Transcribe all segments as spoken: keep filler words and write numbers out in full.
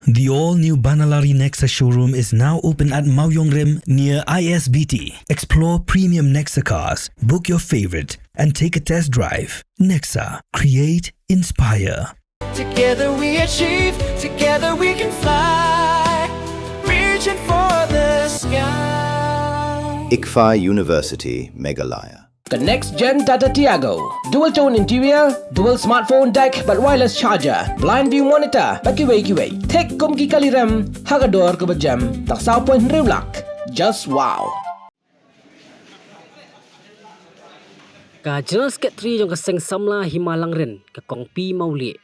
The all-new Banalari Nexa showroom is now open at Mawiongrim near I S B T. Explore premium Nexa cars, book your favorite, and take a test drive. Nexa, create, inspire. Together we achieve, together we can fly, reaching for the sky. ICFAI University, Meghalaya. Ka next gen Tata Tiago. Dual tone interior, dual smartphone deck bad wireless charger, blind view monitor bad kiwei kiwei. Thik kum ki kali rem ha ka dor kaba jem tang saw point hynriew lak. Just wow. Ka General Secretary jong ka Seng Samla Hima Langrin, ka Kong P Mawlieh,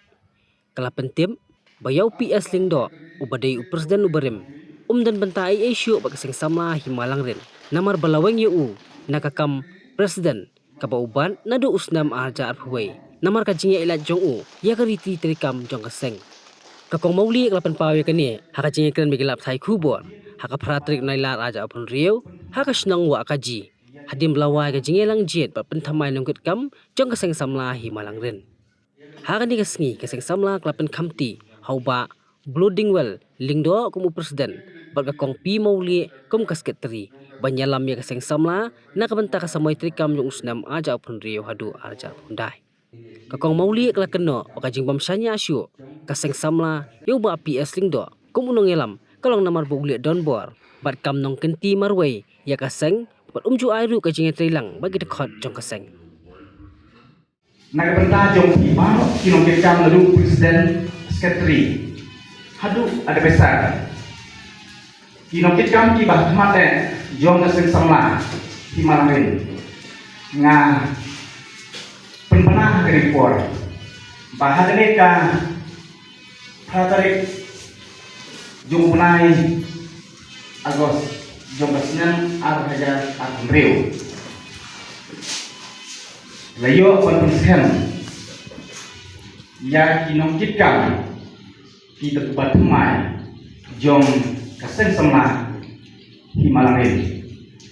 ka la pyntip ba ïa u P S Lyngdoh, uba dei u President uba rim, um don bynta ei ei shuh bad ka Seng Samla Hima Langrin, namar ba la weng ïa u na ka kam President kaba u bat naduh u snem ar hajar arphew wei, namar ka jingïaid lait jong u ïa ka riti treikam jong ka seng. Ka Kong Mawlieh ka la pynpaw ïa kane ha ka jingïakren bad ki lad pathai khubor ha ka phra tarik Nailar ar hajar arphew hynriew ha ka shnong Wahkaji, hadien ba la wai ka jingïalang jied bad pynthymmai nongkitkam jong ka Seng Samla Hima Langrin. Ha kane ka sngi, ka Seng Samla ka la pynkhamti ha u Bah Blodingwell Lyngdoh kum u President bad ka Kong P Mawlieh kum ka Secretary, ban ïalam ïa ka Seng Samla na ka bynta ka samoi treikam jong u snem ar hajar arphew hynriew haduh ar hajar arphew khyndai. Ka Kong Mawlieh ka la kynnoh ba ka jingbym shaniah shuh ka Seng Samla ïa u Bah P S Lyngdoh kum u nongïalam ka long namar ba u leh donbor bad kam nongkynti marwei ïa ka seng, bad um ju ai ruh ka jingïatreilang bad ki dkhot jong ka seng. Na ka bynta jong phi baroh ki nongkitkam, naduh President, Secretary haduh adviser, ki nongkitkam kiba ha khmat eh jong ka Seng Samla Hima Langrin, nga pynbna ha kane ka por ba ha kane ka phra tarik jong u bnai August jong ka snem ar hajar arphew hynriew, la ïoh ban pynskhem ïa ki nongkitkam, ki dkhot ba thymmai jong ka Seng Samla Hima Langrin.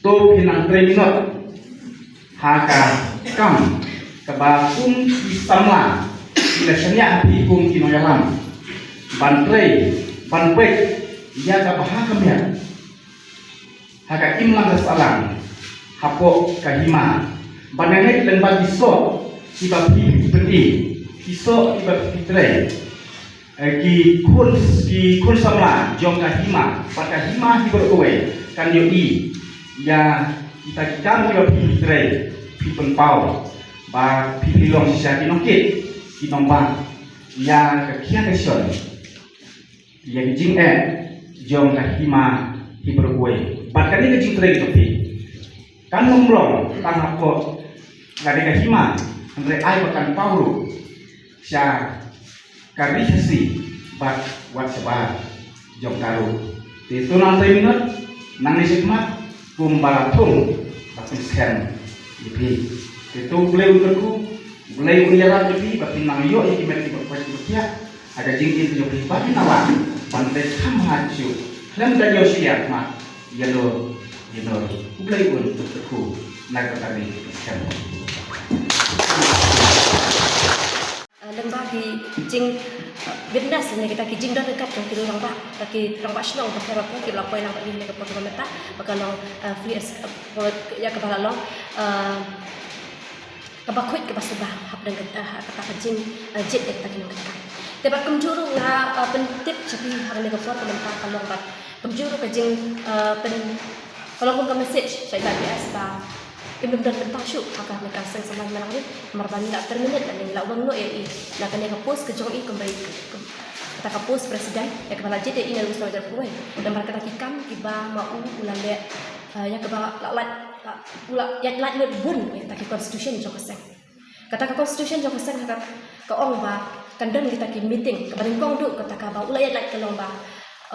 To phin nang trei minot ha ka kam kaba kum ki samla ki la shaniah ha phi kum ki nongïalam, ban trei ban peit ïa ka bha ka miat ha ka imlang ka sahlang hapoh ka hima. Ban ngeit lyngba ki soh kiba phi phi pyni, ki soh kiba phi trei, eh, ki khun, ki khun samla jong ka hima bad ka hima hi baroh kawei kan ïohi ïa kita ki kam kiba phi phi trei. Phi pynpaw ba phi phi long shisha ki nongkit ki nongbah ïa ka khia ka shon, ïa ka jingeh jong ka hima hi baroh kawei. Bad kane ka jingtrei ka jong phi kan ym long tang hapoh kane ka hima, hynrei ai ba kan paw ruh sha ka ri Khasi bad wat shabar jong ka ruh. Te to nang trei minot, nangne shakhmat, kumba la thung, ba phin skhem ïa phi. Te to U Blei un kyrkhu, U Blei un ïarap ïa phi ba phin nang ïoh ïa ki met kiba koit kiba khiah ha ka jingim ka jong phi, ba phin nang lah ban trei kham bha shuh khlem da ïoh shuh ïa khmat, ïa lor ïa lor. U Blei un kyrkhu na ka bynta phi. Skhem. Ah, lyngba ki jing, ah, witness ne kita ki jingdon ryngkat jong ki rangbah, kita ki rangbah shnong bapher bapher ki la poi lang bad ngi ha kane ka por kaba mynta, ba ka long, ah, free as, ah, ïa kaba la long, ah, kaba khuid kaba suba hapdeng ka, ah, kata ka jing, ah, jied ïa kita ki nongkitkam. Te bad kumjuh ruh nga, ah, pyntip sha phi ha kane ka por ka mynta ka long bad kumjuh ruh ka jing, ah, pyn, ka long kum ka message sha i Bah P S ba im don bynta shuh ha kane ka Seng Samla Hima Langrin, namar ba ngi la terminate lane ngi la weng noh ïa i na kane ka post ka jong i kumba i, kum, kata ka post president, ïa kaba la jied ïa i naduh u snem ar hajar arphew wei. Namar kata ki kam kiba ma u u la leh, eh, ïa kaba la lait, la, u la ïaid lait lut bun ïa kata ki constitution jong ka seng. Kata ka constitution jong ka seng ha ka, ka ong ba kan don kita ki meeting, kaba nyngkong duh kata kaba u la ïaid lait ka long ba,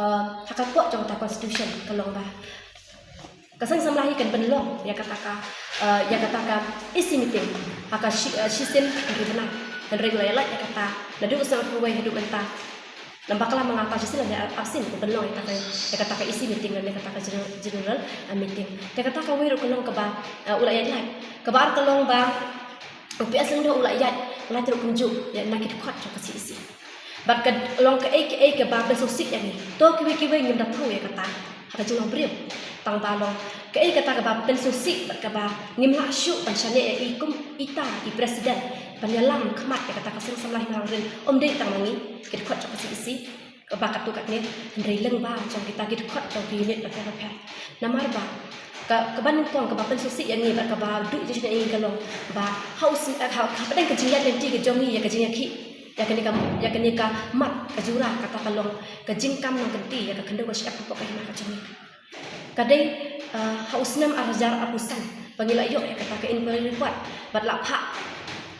eh, ha ka pok jong kata constitution ka long ba ka Seng Samla hi kan pynlong ïa kata ka, eh, ïa kata ka E C meeting ha ka shi, eh, shisien hynriew bnai. Hynrei u la ïalait ïa kata naduh u snem arphew wei haduh mynta. Lem bad ka la ma nga ka shisien lane ar, arsien ka pynlong ïa kata ka, ïa kata ka E C meeting lane kata ka general, general, eh, meeting. Te kata kawei ruh ka long kaba, eh, u la ïaid lait. Kaba ar ka long ba u P S Lyngdoh u la ïaid lait ruh kumjuh ïa na ki dkhot jong ka C E C. Bad ka long kaei kaei kaba pynsngewsih ïa ngi. To kiwei kiwei ngim da pynlong ïa kata ha ka jinglong briew. Tang ba long kaei kata kaba pynsngewsih bad kaba ngim lah shuh ban shaniah ïa i kum ita i president ban ïalam khmat ïa kata ka seng samla Hima Langrin. Ym dei tang ma ngi ki dkhot jong ka CEC kaba katto katne, hynrei lyngba jong kita ki dkhot jong ki unit bapher bapher. Namar ba ka, kaba nyngkong kaba pynsngewsih ïa ngi bad kaba duh jingshaniah ïa ngi ka long ba ha u sn-, ha, hapdeng ka jingïaid lynti ka jong ngi ïa ka jingïakhih ïa kane ka, ïa kane ka mat ka jura, kata ka long ka jingkam nongkynti ïa ka khyndew ka shyiap hapoh ka hima ka jong ngi. Ka dei, eh, ha u snem ar hajar arphew san ba ngi la ïoh ïa kata ka inquiry report bad la phah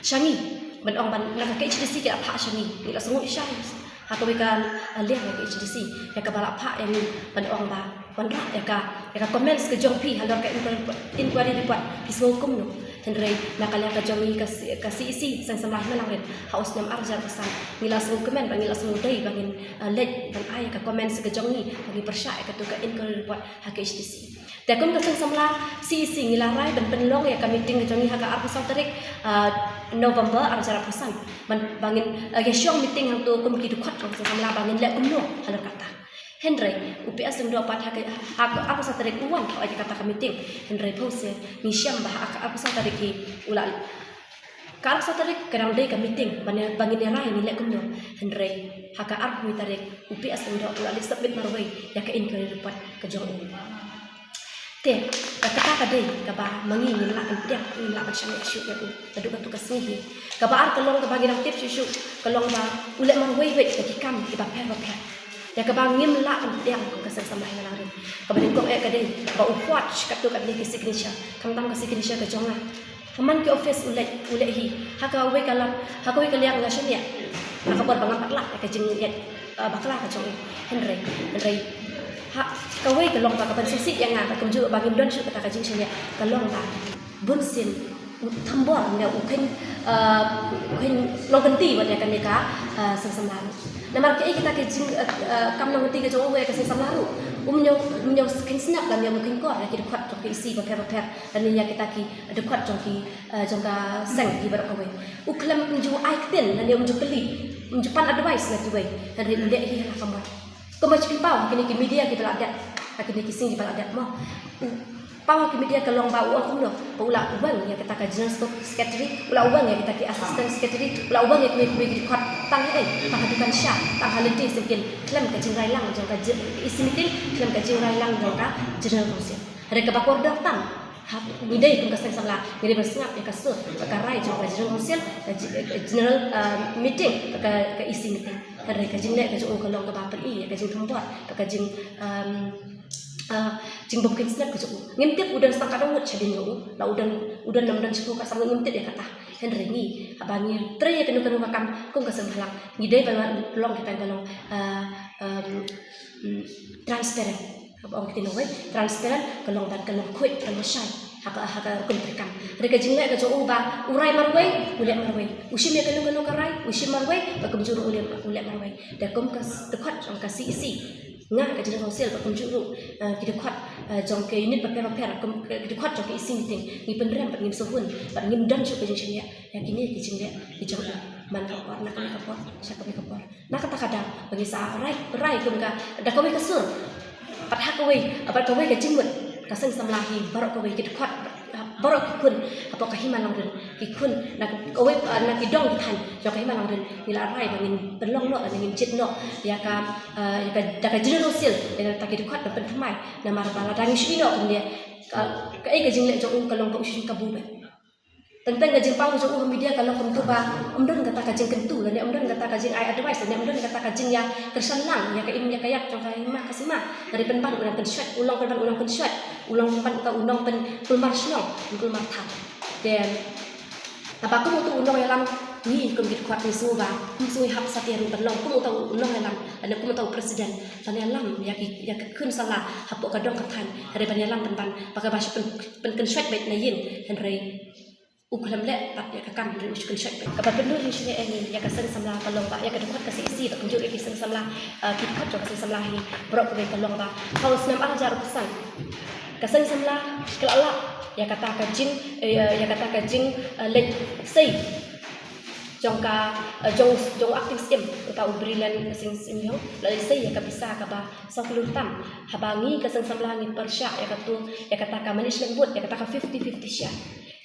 sha ngi ban ong ban, na ka KHADC ki la phah sha ngi, ngi la sngewsih sha ha kawei ka, eh, liang ka KHADC ïa kaba la phah ïa ngi ban ong ba wanrah ïa ka, ïa ka comments ka jong phi halor ka inquiry, inquiry report, phi sngew kumno. Hynrei na ka liang ka jong ngi ka C-, ka CEC, Seng Samla Hima Langrin, ha u snem ar hajar arphew san ngi la sngewkmen bad ngi la sngewdei ba ngin, eh, leit ban ai ïa ka comments ka jong ngi ba ngin pyrshah ïa katu ka inquiry report ha KHADC. Te kum ka seng samla CEC ngi la rai ban pynlong ïa ka meeting ka jong ngi ha ka arphew saw tarik, ah, November ar hajar arphew san. Ban, ba ngin, ah, ïa shong meeting hangto kum ki dkhot jong ka seng samla ba ngin leh kumno halor kata. Hynrei u P S Lyngdoh pat ha ka, ha ka arphew saw tarik u wan ha ïa kata ka meeting. Hynrei phew se ngi shem ba ha ka arphew saw tarik hi u la Ka arphew saw tarik ka dang dei ka meeting ba ngin, ba ngin ïa rai ngin leh kumno. Hynrei ha ka arphew tarik u P S Lyngdoh u la leit submit marwei ïa ka inquiry report ka jong u. Te ka, kata ka dei kaba ma ngi ngim lah ban pdiang, ngim lah ban shaniah shuh ïa u naduh katu ka sngi hi. Kaba ar ka long kaba ngi dang tip shuh shuh ka long ba u leh marwei beit ïa ki kam kiba pher ba pher. Ïa kaba ngim lah ban pdiang kum ka seng samla Hima Langrin. Kaba nyngkong eh ka dei ba u forge katto katne ki signature, khamtam ka signature ka jong nga. Ha man ki office u leit, u leit hi. Ha kawei ka lad, ha kawei ka liang nga shaniah ha ka bor ba ngam pat lah ïa ka jingïaid, eh, bakla ka jong u. Hynrei, hynrei ha kawei ka long ba ka pynsngewsih ïa nga, ba kumjuh ba ngim don shuh kata ka jingshaniah, ka long ba bun sien u thombor ne u kheiñ, eh, u kheiñ nongkynti wat ïa kane ka, eh, seng samla ruh. Namar kaei kita ki jing, eh, eh, kam nongkynti ka jong u ïa ka seng samla ruh, um ñiew, um ñiew kheiñ sniap lane um kheiñkor ïa ki dkhot jong ki EC bapher bapher lane ïa kita ki dkhot jong ki, eh, jong ka seng hi baroh kawei. U khlem, um ju ai ktien lane um ju kylli, um ju pan advice na kiwei. Hynrei u leh hi ha la ka mot. Kumba phi paw ha kine ki media kiba la dep, ha kine ki sngi kiba la dep mo. U paw ha ki media ka long ba u ong kumno ba u la weng ïa kata ka general secretary, u la weng ïa kata ki assistant secretary, u la weng ïa kiwei kiwei ki dkhot, tang ha ei, tang ha dukan sha, tang ha lynti syngkien, khlem ka jingrailang jong ka ji-, EC meeting, khlem ka jingrailang jong ka General Council. Hynrei kaba kordor tam, ha, ngi dei kum ka seng samla, ngi dei ban sngap ïa ka sur bad ka rai jong ka General Council, ka ji-, ka General, ah, Meeting, ka, ka EC Meeting. Hynrei ka jingleh ka jong u ka long kaba pyni ïa ka jingthombor bad ka jing, um, ah, jingbym kheiñ sniap ka jong u. Ngim tip u don tang katno ngut shadien jong u, la u don, u don ne ym don shiphew ka samrut, ngim tip ïa kata. Hynrei ngi, haba ngi trei ïa kano kano ka kam kum ka seng bhalang, ngi dei ban long kita kiba long, ah, um, mm, transparent. Haba ong ktien nongwei, transparent ka long ban, ka long khuid, ka long shai ha ka, ha ka rukom treikam. Hynrei ka jingleh ka jong u ba u rai marwei, u leh marwei. U shim ïa kano kano ka rai, u shim marwei, bad kumjuh ruh u leh, u leh marwei. Te kum ka s-, dkhot jong ka CEC, nga ka General Council, bad kumjuh ruh, eh, ki dkhot, eh, jong ki unit bapher bapher, kum, ki dkhot jong ki EC Meeting, ngi pynrem bad ngim sngewhun bad ngim don shuh ka jingshaniah ïa kine ki jingleh ki jong u man ka por na kane ka por sha kawei ka por. Na kata ka daw ba ngi sa rai, rai kum ka, da kawei ka sur, bad ha kawei, bad kawei ka jingmut, ka seng samla hi baroh kawei ki dkhot, baroh ki khun hapoh ka Hima Langrin, ki khun na kawei, na ki dong ki thaiñ jong ka Hima Langrin, ngi la rai ba ngin pynlong noh, ngin jied noh ïa ka, eh, ïa ka, da ka General Council, ïa kata ki dkhot ban pynthymmai. Namar ba lada ngi shu ïeh noh kumne, ka, kaei ka jingleh jong u ka long ba u shu kabu beit. Teng teng ka jingpaw jong u ha media ka long kumto ba ym don kata ka jingkyntu lane ym don kata ka jingai advice lane ym don kata ka jingïakyrshan lang ïa ka im ïa ka ïap jong ka hima ka sima. Hynrei pynban u nang kynshuwa, u long pynban u nang kynshuwa, u long pynban uta u nongpynkulmar shnong, pynkulmar thaiñ. Te haba kum uto u nongïalam, ngi kum ki dkhot ngi sngew ba ym sngew hap satia ruh ban long kum uta u nongïalam lane kum uta u president ban ïalam ïa ki, ïa ki khun samla hapoh ka dong ka thaiñ. Hynrei ban ïalam pynban ba ka ba shu pyn, pynkynshuwa beit na ïing. Hynrei u khlem leh pat ïa ka kam, hynrei u shu kynshuwa beit. Kaba pynduh jingshaniah ïa ngi, ïa ka seng samla ka long ba, ïa ka dkhot ka CEC bad kumjuh ïa ki seng samla, eh, ki dkhot jong ka seng samla hi baroh kawei ka long ba ha u snem ar hajar arphew san ka seng samla ka la lah ïa kata ka jing, eh, ïa kata ka jing, eh, leit sei Jong ka, eh, jong, jong acting syiem, uta u Brilliant Singh Syiem, u la lehse ïa ka pisa kaba saw klur tam. Haba ngi ka seng samla ngi pyrshah ïa katu, ïa kata ka management board, ïa kata ka fifty fifty share.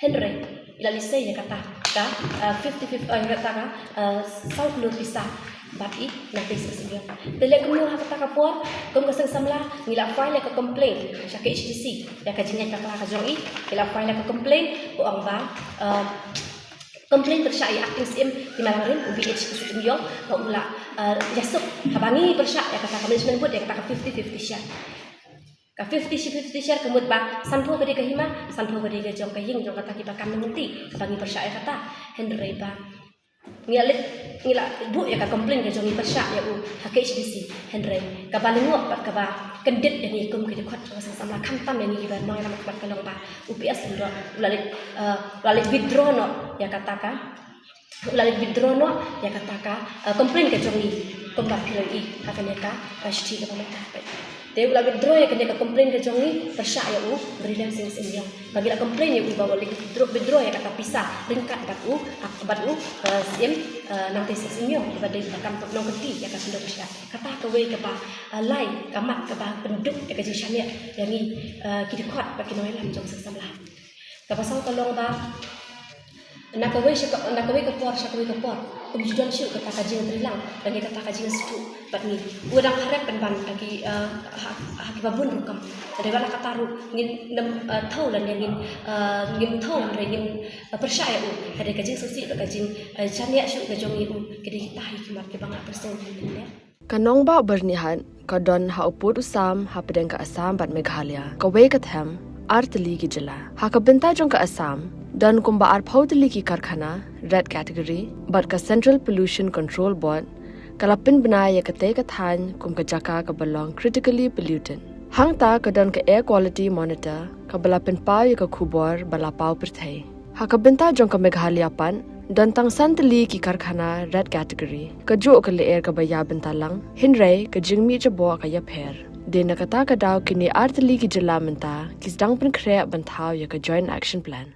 Hynrei i la lehse ïa kata ka, eh, fifty fifty, eh, ïa kata ka, eh, saw klur pisa bad i Nangtei Singh Syiem. Te leh kumno ha kata ka por, kum ka seng samla ngi la file ïa ka complaint sha K H A D C ïa ka jingïaid bakla ka jong i. Ngi la file ïa ka complaint, ka ong ba, eh, complain pyrshah ïa acting syiem Hima Langrin, u B H Syiem, ba u la, eh, ïasuk haba ngi pyrshah ïa kata ka management board ïa kata ka fifty fifty share. Ka fifty fifty share ka mut ba sanphew ka dei ka hima, sanphew ka dei ka jong ka ïing jong kata kiba kam nongmynti, ba ngi pyrshah ïa kata. Hynrei ba ngi la leit, ngi la buh ïa ka complain ka jong ngi pyrshah ïa u ha K H A D C. Hynrei kaba lyngkot bad kaba kyndit ïa ngi kum ki dkhot jong ka seng samla, khamtam ïa ngi kiba nongïalam ha khmat ka long ba u P S Lyngdoh u la leit, eh, u la leit withdraw noh ïa kata ka, u la leit withdraw noh ïa kata ka, eh, complain ka jong ngi kumba phi la ïohi ha kane ka, eh, shithi kaba mynta. Te u la withdraw ïa kane ka complain ka jong ngi pyrshah ïa u Brilliant Singh Syiem. Ba ngi la complain ïa u ba u la withdraw, withdraw ïa kata pisa ryngkat bad u, ah, bad u, eh, Syiem, eh, Nangtei Singh Syiem, ba dei ba kam nongkynti ïa ka sngewthuh. Kata kawei kaba, eh, lai ka mat kaba pynduk ïa ka jingshaniah ïa ngi, eh, ki dkhot bad ki nongïalam jong seng samla. Kaba saw ka long ba na kawei sha ka, na kawei ka por sha kawei ka por, um ju don shuh kata ka jingtreilang lane kata ka jingsngewthuh bad ngi. U dang kharep pynban ha ki, eh, ha, ha kiba bun rukom. Hynrei wat la katta ruh ngin nym, eh, thew lane ngin, eh, ngim thew lane ngin, eh, pyrshah ïa u. Hynrei ka jingsngewsih bad ka jing, eh, shaniah shuh ka jong ngi ïa u, ki dei kita hi ki mat kiba nga pyrshah ïa u. Ka nongbah Byrnihat ka don ha u pud u sam hapdeng ka Assam bad Meghalaya, kawei ka them ar tylli ki jylla. Ha ka bynta jong ka Assam, don kumba arphew tylli ki karkhana red category, bad ka Central Pollution Control Board ka la pynbna ïa katei ka thaiñ kum ka jaka kaba long critically polluted. Hangta ka don ka Air Quality Monitor kaba la pynpaw ïa ka khubor ba la paw pyrthei. Ha ka bynta jong ka Meghalaya pat, don tang san tylli ki karkhana red category. Kajuh ka lyer kaba ïa bynta lang, hynrei ka jingmih jaboh ka ïapher. Dei na kata ka daw kine ar tylli ki jylla mynta ki sdang pynkhreh ban thaw ïa ka Joint Action Plan.